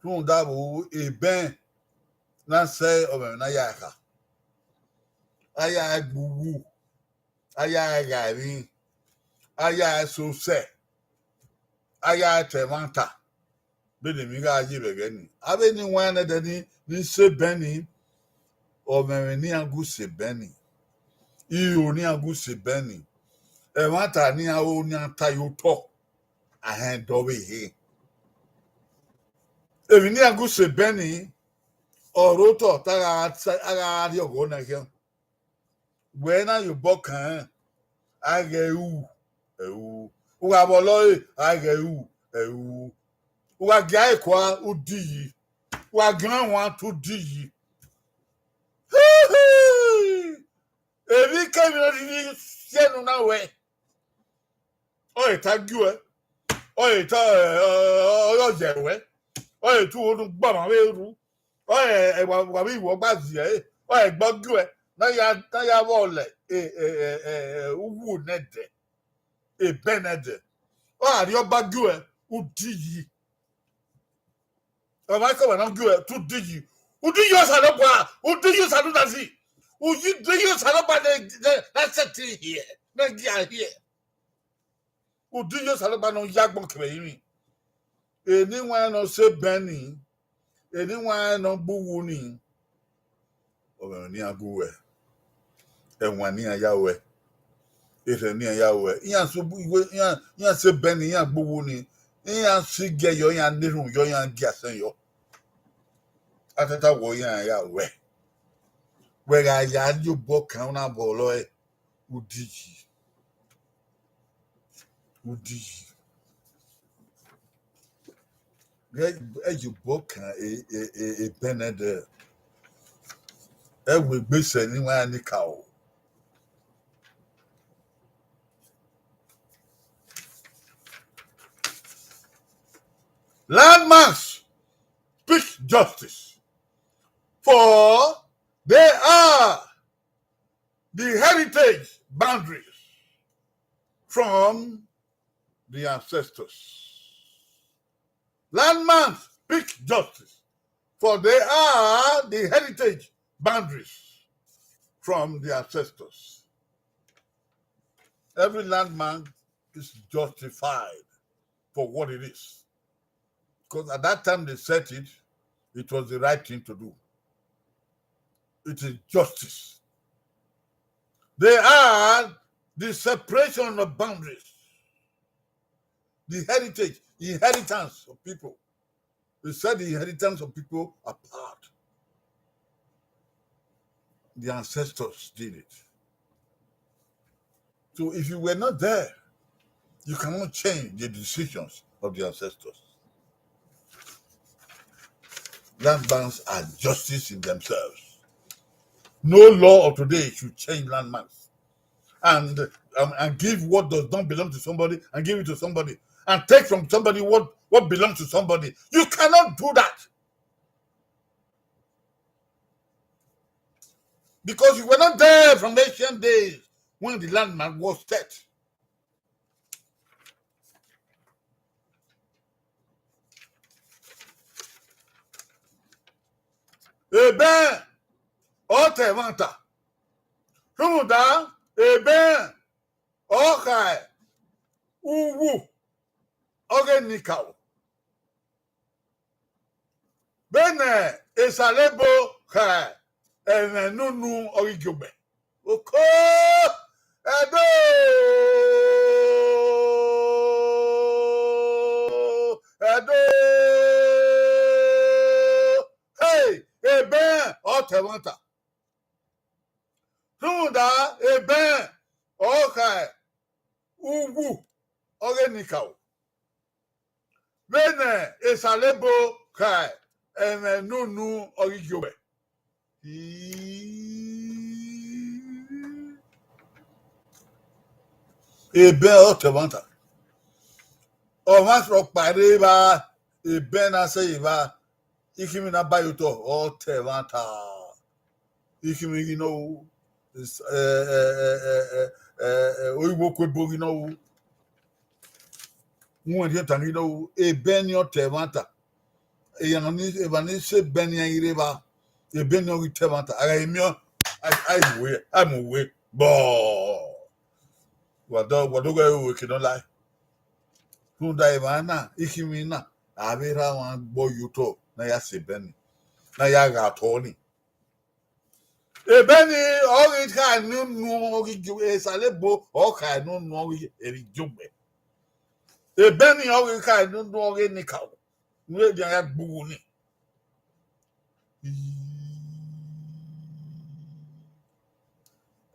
Rhunmwuda vbe ebẹn na sẹ ọmwa ne a ya kha, a ya gbe uwu, a ya gha emwi, a ya sẹ osẹ, a ya ta ẹmwata. Vbene emwi gha ye vbe ẹghẹ nii, avbe ne iwẹn nẹdẹ ni, ni sẹ ebẹn nii, Ọmwẹmwẹ ne iran gu sẹ bẹnni, iro ne iran gu sẹ bẹnni, ẹmwata ne iran ro ne iran ta ye otọ, a hẹn dọ vbe ehe. Emwi ne iran gu sẹ bẹnni, ọ rre otọ ta a gha, a gha rrie ọghọ na khian. Wẹ na ye obọ kan rẹn, a ghẹ ru, ẹ ru. U gha vbe ọlọre, a ghẹ ru, ẹ ru. U gha gie ẹre kua, u di yi. U gha gie ọnrẹn wan, u di yi. Emwikemwi ne ọ rhirhi si ẹe ne u na ruẹ, ọ re ta gie uẹ, ọ re ta, ọ re ọ yẹ ruẹ, ọ re te u ho ne u gba ọmwa vbe ru, ọ re wa, wa vbe iwọ gba zi ẹre, ọ re gbe ọ gie uẹ, ne a ya, ne a ya vbọ lẹ, e, e, e, e, e, uwu nẹdẹ, ebẹn nẹdẹ, ọ gha rhie ọba gie uẹ, u di yi. Ọmwa ke ọmwa ne ọ gie uẹ, te u di yi. U di yi Osanobua, u di yi Osanobua, u yi di yi Osanobua ne, ne, ne a sẹtin hiẹ, ne a gia hiẹ. U di yi Osanobua ne ọ ya agbọn kevbe ẹrinmwi. Eni wan ne ọ sẹ bẹnni, eni wan ne ọ gbe uwu ni, ọmwẹmwẹ ne iran gu ruẹ, ẹwaẹn ne iran ya ruẹ, erhẹn ne iran ya ruẹ, iran sẹ iwe, iran, iran sẹ bẹnni, iran gbe uwu ni, iran sẹ igiẹ yọ, iran na erhunmwu yọ, iran gie asẹn yọ. A tata wẹ iran ya ruẹ. Wẹ gha ya rrie obọ kan na vbe ọlọre, u di yi. U di yi. Ghẹ, ẹ ye obọ kan e, e, e, ebẹn nẹdẹ. Ẹ wẹ egbe sẹ ne iran ni ka o. Landmass speak justice, for they are the heritage boundaries from the ancestors. Landmass speak justice, for they are the heritage boundaries from the ancestors. Every landmass is justified for what it is. Because at that time they set it, it was the right thing to do. It is justice. They are the separation of boundaries, the heritage, inheritance of people. They set the inheritance of people apart. The ancestors did it. So if you were not there, you cannot change the decisions of the ancestors. Landmass are justice in themselves. No law of today should change landmass and, um, and give what does not belong to somebody and give it to somebody and take from somebody what, what belongs to somebody. You cannot do that. Because you were not there from ancient days when the landmass was set. Ebẹn ọ ta ẹmwata, rhunmwuda ebẹn ọ kha uwu ọghe enikaro. Vbene Esalebo kha ẹmwẹ ne unu ọghe igiobẹ. Oko! Ẹdo! Ẹdo! Hey! Ebẹn ọ ta ẹmwata. Rhunmwuda ebẹn ọ kha uwu ọghe enikaro. Vbene Esalebo kha ẹmwẹ ne unu ọghe igiobẹ. Ebẹn ọ ta ẹmwata. Ọmwa rhọkpa rre evba, ebẹn na sẹ ye evba, ikhinmwi na ba ye otọ, ọ ta ẹmwata. Ikhinmwi ghi nọ ru, eh, eh, eh, eh, eh, eh, eh, oigho ku ebo ghi nọ ru. Uwẹn rhiẹntan ghi nọ ru, ebẹn ni ọ ta ẹmwata. Eya ni, evba ni sẹ ebẹn ni iran ghi rre evba, ebẹn ni ọ ghi ta ẹmwata. A gha miẹn, a, a mu we, a mu we, bọọ. Wa do, wa do ghe ru eke nọ lae. Rhunmwuda emwa na, ikhinmwi na, a vbe rhan ọmwa gbe ye otọ ne a ya sẹ ebẹn ni, ne a ya gha otọ ni. Ebe ni ọ ghi kha unu ọ ghi, Osanobua ọ kha unu ọ ghi, emwi Igiogbe. Ebe ni ọ ghi kha unu ọ ghi nikaro, ne erriọ ya gbe uwu ni.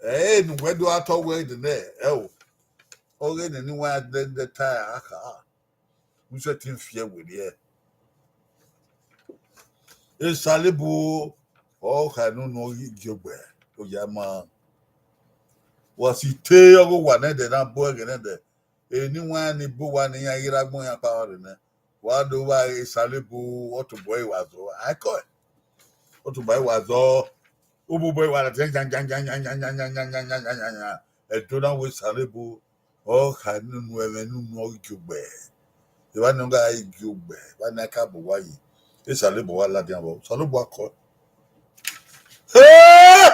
Ẹ ne uwẹ do gha tọ wẹ nene, ẹ o, ọghe nene wa dẹdẹ ta a kha, u sẹtin fi ẹre werriẹ. Osanobua ọ kha unu ọ ghi Igiogbe, oya ma. Wa si te ọghe owa nẹdẹ na bu ẹghẹ nẹdẹ, eni wa ni bu owa ne iran ghi rre agbọn iran kpa rre nẹ, wa do vba Osanobua, ọ tobọ ẹre wa zọ, a kọe, ọ tobọ ẹre wa zọ, obobọ ẹre wa zọ, Ẹdo na wẹ Osanobua ọ kha unu ẹmwẹ unu ọ ghi Igiogbe. Evba ne ọ gha Igiogbe, evba ne a ka bu owa yi, Osanobua wa ladian vbọ, Osanobua kọe. Hey!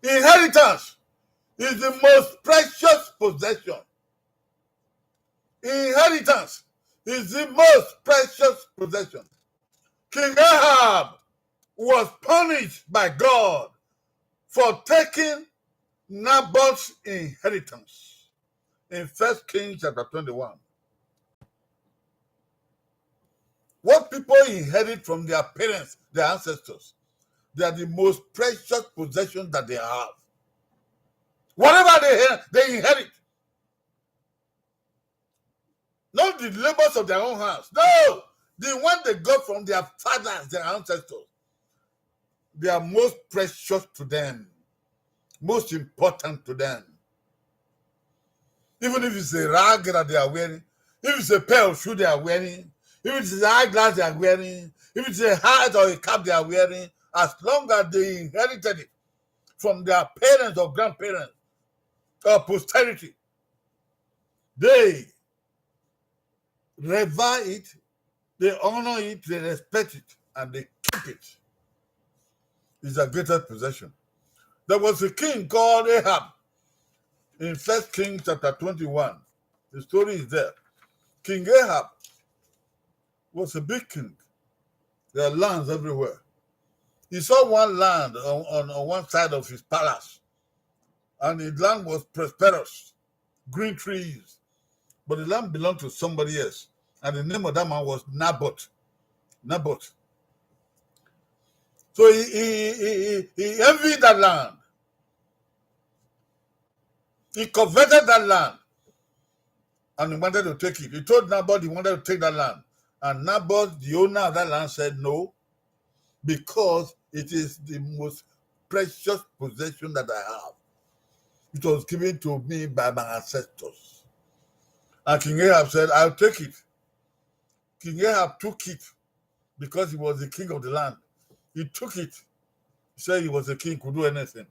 Inheritance is the most precious possession. Inheritance is the most precious possession. King Ahab was punished by God for taking Naboth's inheritance in First Kings chapter twenty-one. What people inherit from their parents, their ancestors, they are the most precious possessions that they have. Whatever they, they inherit, not the labors of their own hands. No, the one they got from their fathers, their ancestors, they are most precious to them, most important to them. Even if it's a rag that they are wearing, if it's a pair of shoes they are wearing, if it's an eyeglass they are wearing, if it's a hat or a cap they are wearing, as long as they inherited it from their parents or grandparents or posterity, they revere it, they honor it, they respect it, and they keep it. It's their greatest possession. There was a king called Ahab in First Kings chapter twenty-one. The story is there. King Ahab was a big king. There are lands everywhere. He saw one land on, on, on one side of his palace, and the land was prosperous, green trees. But the land belonged to somebody else, and the name of that man was Naboth. Naboth. So he, he, he, he, he envied that land. He coveted that land, and he wanted to take it. He told Naboth he wanted to take that land. And Naboth, the owner of that land, said, "No, because it is the most precious possession that I have. It was given to me by my ancestors." And King Ahab said, "I'll take it." King Ahab took it because he was the king of the land. He took it. He said he was a king, could do anything.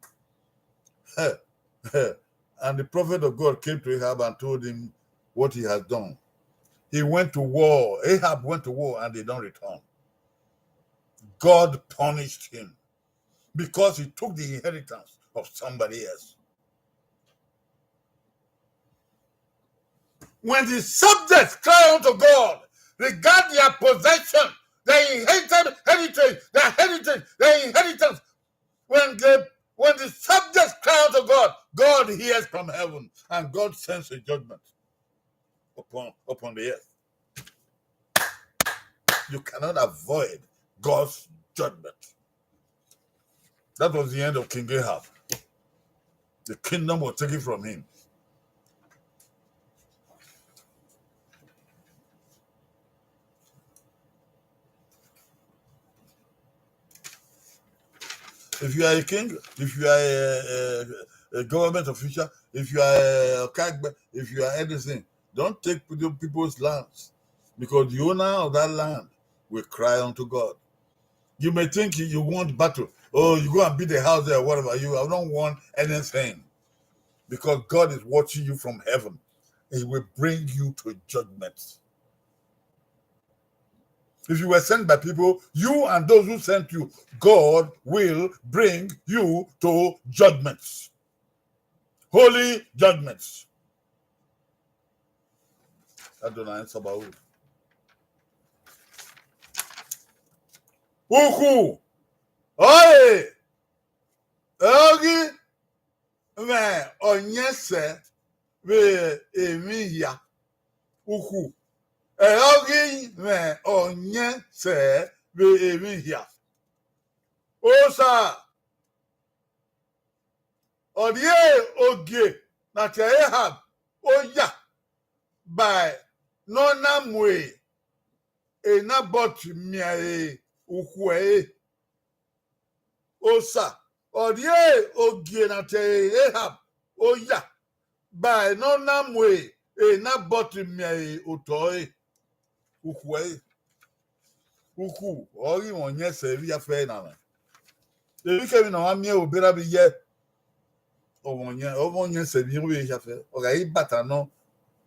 And the prophet of God came to Ahab and told him what he has done. He went to war. Ahab went to war and they don't return. God punished him because he took the inheritance of somebody else. When the subjects cry unto God, regard their possession, their inherited heritage, their heritage, their inheritance, when the, when the subjects cry unto God, God hears from heaven and God sends a judgment upon, upon the earth. You cannot avoid God's judgment. That was the end of King Ahab. The kingdom was taken from him. If you are a king, if you are a, a, a government official, if you are a Okagbe, if you are anything, don't take people, people's lands, because the owner of that land will cry unto God. You may think you, you want battle. Oh, you go and beat the house there, whatever. You don't want anything, because God is watching you from heaven. He will bring you to judgment. If you were sent by people, you and those who sent you, God will bring you to judgments. Holy judgments. Adonai Sabaoth. Ukhu ọre ọ ghi mwẹ ọyẹn sẹ vbe emwi hia. Ukhu ọre ọ ghi mwẹ ọyẹn sẹ vbe emwi hia. Osa ọ rhie ogie ne a tie ẹre Ehab oya ba ne ọ na mu Enabọt miẹn ukhu ẹre. Osa ọ rhie ogie ne a tie ẹre Ehab oya ba ne ọ na mu Enabọt miẹn otọ ẹre, ukhu ẹre. Ukhu ọ ghi mwẹ ọyẹn sẹ vbe iyafẹ na mwẹ. Emwikemwi ne ọ ma miẹn obọ erha vbe iyẹ, ọ mwẹ ọyẹn, ọ mwẹ ọyẹn sẹ vbe irẹn vbe iyafẹ. Ọ gha re ibata nọ,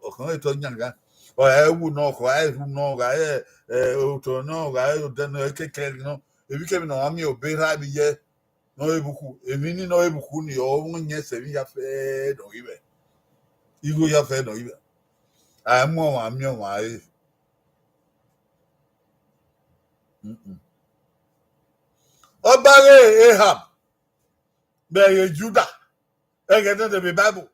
ọ khọn etọ yanga. Ọ gha re ẹwu nọ, ọ gha re erhu nọ, ọ gha re, eh, otọ nọ, ọ gha re odẹ nọ, ekẹkẹrẹ nọ. Emwikemwi ne ọ ma miẹn obọ erha vbe iyẹ ne ọ re vbe ukhu, emwi ni ne ọ re vbe ukhu ni, ọ mwẹ ọyẹn sẹ vbe iyafẹ ne ọ ghi mwẹ. Igho iyafẹ ne ọ ghi mwẹ. A i mu ọmwa miẹn ọmwa ẹre. Mm-mm. Ọba ghe Ehab vbe ẹghẹ Juda, ẹghẹ nene vbe Bible.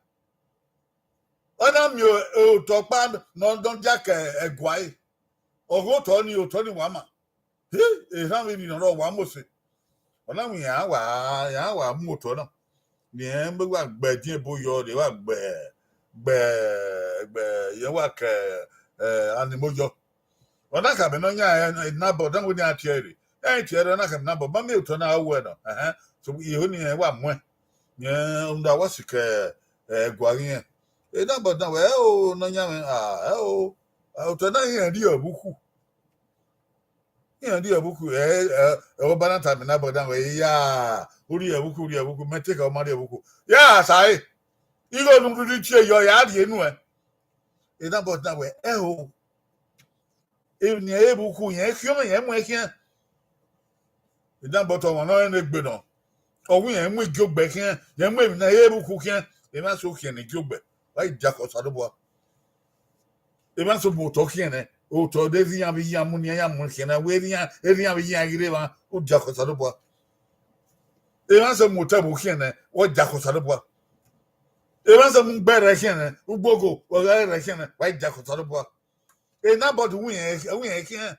Ọ na miẹn otọ ọkpa ne ọ dia ke ẹguae. Ọ ghe otọ ni, otọ ni wa ma. Hi, erhan vbe emwi ne ọ rrọọ wa mose. Ọ na wẹ iran wa, iran wa mu otọ na. Ne irẹn wa gbe ẹdin ebo yọ, rẹn wa gbe, gbe, gbe, irẹn wa ke, eh, animo yọ. Ọ na khama ne ọ yan Enabọt, dan wẹ ne iran tie ẹre. Iran tie ẹre, ọ na khama Enabọt, ma miẹn otọ na, ọ wẹ nọ. Ẹhẹn. So, iho ni irẹn wa muẹn. Irẹn rhunmwuda wa sikẹ, eh, ẹguae irẹn. Enabọt dan wẹ, ẹ o, Nọyaẹnmwẹ, ah, ẹ o. Otọ na irẹn rhie vbe ukhu. Iran rhie vbe ukhu, ẹ, ẹ, ẹ, ọba na tama Enabọt dan wẹ, ya, u rhie vbe ukhu, u rhie vbe ukhu, mẹ te ka ọ ma rhie vbe ukhu. Ya, sa ẹre. Igho ne u rhirhi tie yọ, ya rhie nuẹn. Enabọt dan wẹ, ẹ o. Emwi ne ẹ i re vbe ukhu, irẹn khian, irẹn mu ẹn khian. Enabọt ọmwa ne ọ rẹn egbe nọ. Ọ wẹ irẹn mu igiogbe khian, irẹn mu emwi ne ẹ i re vbe ukhu khian. Emwa so khian ne igiogbe, wa i diakhẹ Osanobua. Emwa so mu otọ khian nẹ, otọ de erha iran vbe iran mu ne iran ya mu khian nẹ, wẹ erha iran, erha iran vbe iran ghi rre emwa, u diakhẹ Osanobua. Emwa so mu otọ ẹvbo khian nẹ, wa diakhẹ Osanobua. Emwa so mu ugbe rẹ khian nẹ, ugbogo, ọghe rẹ khian nẹ, wa i diakhẹ Osanobua. Enabọt wẹ irẹn, wẹ irẹn khian,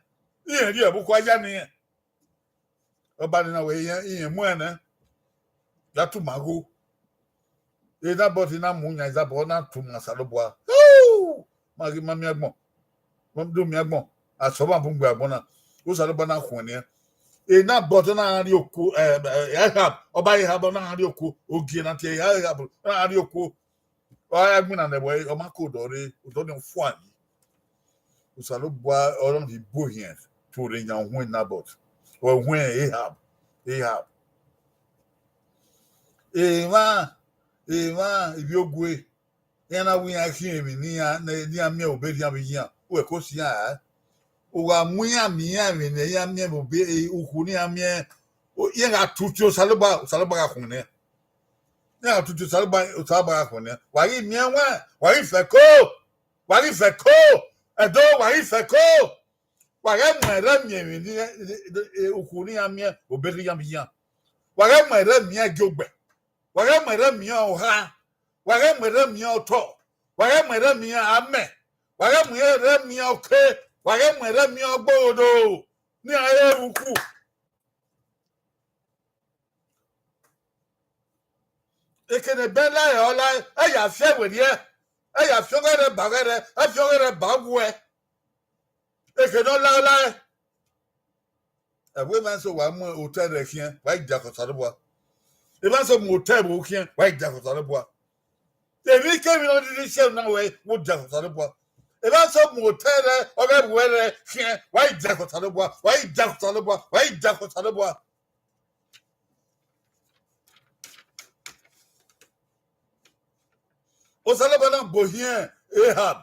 irẹn rhie vbe ukhu a ya ne irẹn. Ọba ni na wẹ irẹn, irẹn mu ẹn nẹ, ya tu ma gho. Enabọt na mu yan izabọ, ọ na tu ma Osanobua. Ma ghi ma miẹn agbọn, ma do miẹn agbọn, asọmwa bun gbe agbọn na, Osanobua na khuẹnniẹn. Enabọt na rhie okuo, eh, eh, Ehab, ọba Ehab na rhie okuo, ogie na tie Ehab, ọ na rhie okuo. Ọ gha gbinna nẹ wẹ, ọ ma ke odọ rre, odọ ni fua yi. Osanobua ọre ọ rhie ibuohiẹn tuorre yan uhuẹn Enabọt, ọ uhuẹn Ehab, Ehab. Emwa, emwa ivbiogue, iran na wẹ iran khian emwi ne iran, ne iran miẹn obọ erha iran vbe iran, wẹ ko si iran rae. U gha mu iran miẹn iran emwi ne iran miẹn vbe obọ, ukhu ne iran miẹn, iran gha tutu Osanobua, Osanobua gha khuẹnniẹn. Iran gha tutu Osanobua, Osanobua gha khuẹnniẹn. Wa ghi miẹn ẹwaẹn, wa ghi fẹko, wa ghi fẹko, Ẹdo, wa ghi fẹko. Wa ghẹ mu ẹrrẹ miẹn emwi ne, ukhu ne iran miẹn obọ erha iran vbe iran. Wa ghẹ mu ẹrrẹ miẹn igiogbe. Wa ghẹ mu ẹrrẹ miẹn oha. Wa ghẹ mu ẹrrẹ miẹn otọ. Wa ghẹ mu ẹrrẹ miẹn amẹ. Wa ghẹ mu ẹrrẹ miẹn oke. Wa ghẹ mu ẹrrẹ miẹn ọgbohodo. Ne iran re vbe ukhu. Eke ne ẹbẹ lae ọ lae, ẹ ya fi ẹvbo rriẹ, ẹ ya fi ọghẹrhẹ ba ọghẹrhẹ, ẹ fi ọghẹrhẹ ba uwẹ. Eke ne ọ lae ọ lae. Ẹvbo emwa eso wa mu otọ ẹrrẹ khian, wa i diakhẹ Osanobua. Emwa eso mu otọ ẹvbo khian, wa i diakhẹ Osanobua. Emwikemwi ne ọ rhirhi si ẹre na wẹ, wo diakhẹ Osanobua. Emwa eso mu otọ ẹrrẹ, ọghe ẹvbo ẹrrẹ khian, wa i diakhẹ Osanobua, wa i diakhẹ Osanobua, wa i diakhẹ Osanobua. Osanobua na gbe ohiẹn Ehab,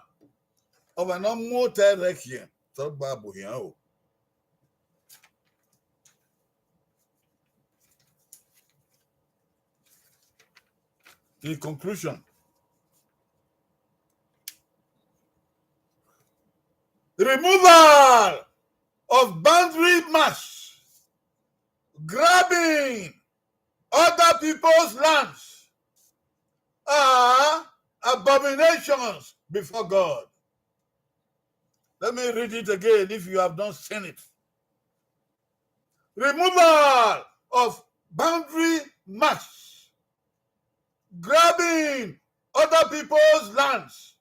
ọmwa ne ọ mu otọ ẹrrẹ khian, Osanobua gbe ohiẹn o. In conclusion, removal of boundary marks people's lands are abominations before God. Let me read it again if you have not seen it. Removal of boundary marks, grabbing other people's lands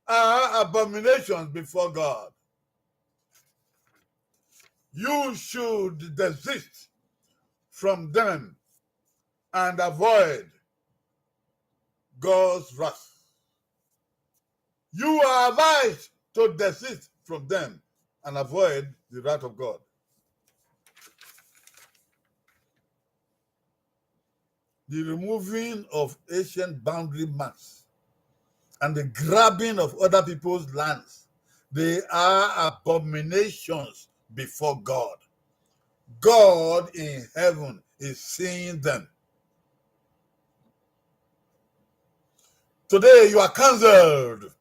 are abominations before God. You should desist from them and avoid God's wrath. You are advised to desist from them and avoid the wrath of God. The removing of ancient boundary marks and the grabbing of other people's lands, they are abominations before God. God in heaven is seeing them. Today, you are counseled.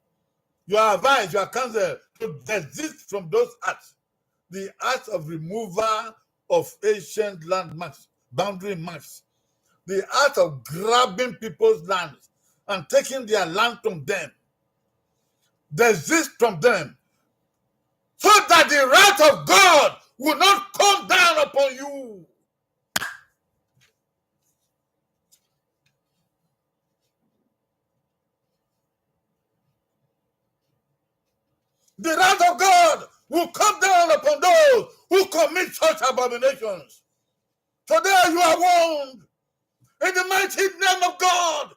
You are advised, you are counseled to desist from those acts, the act of removal of ancient landmarks, boundary marks, the act of grabbing people's lands and taking their land from them. Desist from them, so that the wrath of God will not come down upon you. The wrath of God will come down upon those who commit such abominations. Today you are warned in the mighty name of God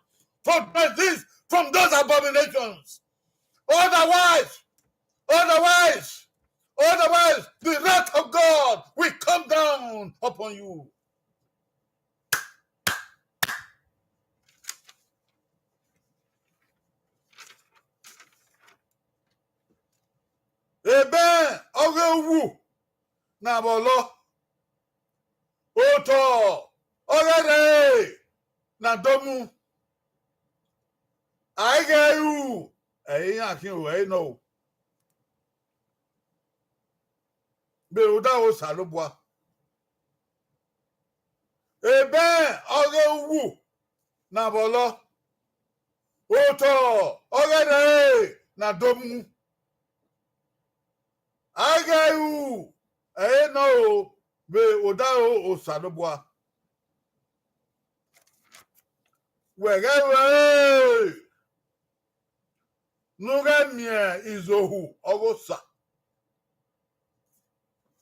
to desist from those abominations. Otherwise, otherwise, otherwise, the wrath of God will come down upon you. Ebe ọghe uwu na vbe ọlọ, otọ ọghe rre na do mu. A i ghẹ ru, ẹ i re iran khian o, ẹ i re nọ o. Vbe odaro Osanobua. Ebe ọghe uwu na vbe ọlọ, otọ ọghe rre na do mu. A i ghẹ ru, ẹ i re nọ o, vbe odaro Osanobua. Wẹ ghẹ ru ẹre ne u ghẹ miẹn izohu ọghe Osa.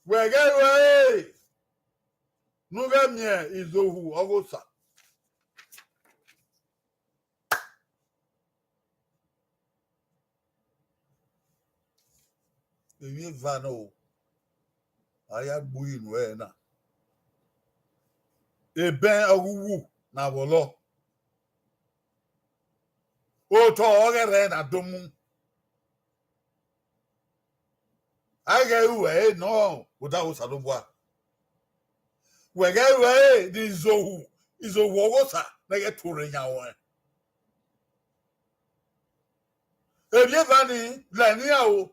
Wẹ ghẹ ru ẹre ne u ghẹ miẹn izohu ọghe Osa. Emwi eva nọ o, a ya gbe uyi nuẹn na. Ebe ọghe uwu na vbe ọlọ, otọ ọghe rre na do mu. A i ghẹ ru ẹre nọ, odaro Osanobua. Wẹ ghẹ ru ẹre ne izohu, izohu ọghe Osa ne ghẹ tuorre yan ruẹn. Emwi eva ni, lẹ ne iran o,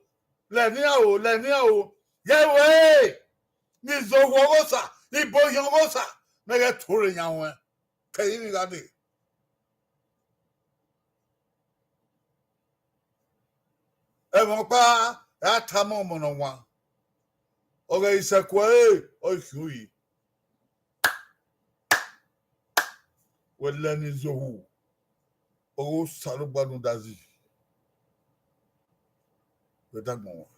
lẹ ne iran o, lẹ ne iran o. Ghẹ ru ẹre ne izohu ọghe Osa, ibohiẹn ọghe Osa ne ghẹ tuorre yan ruẹn. Kẹ i vbe gha dee. Ẹmwẹ ọkpa, ẹ a tama ọmọ ne ọ wan, ọ ghẹ i sẹkue ẹre, ọ i khian uyi. Wẹ lẹ ne izohu ọghe Osanobua ne u da zẹ, wẹ dagbọn wan.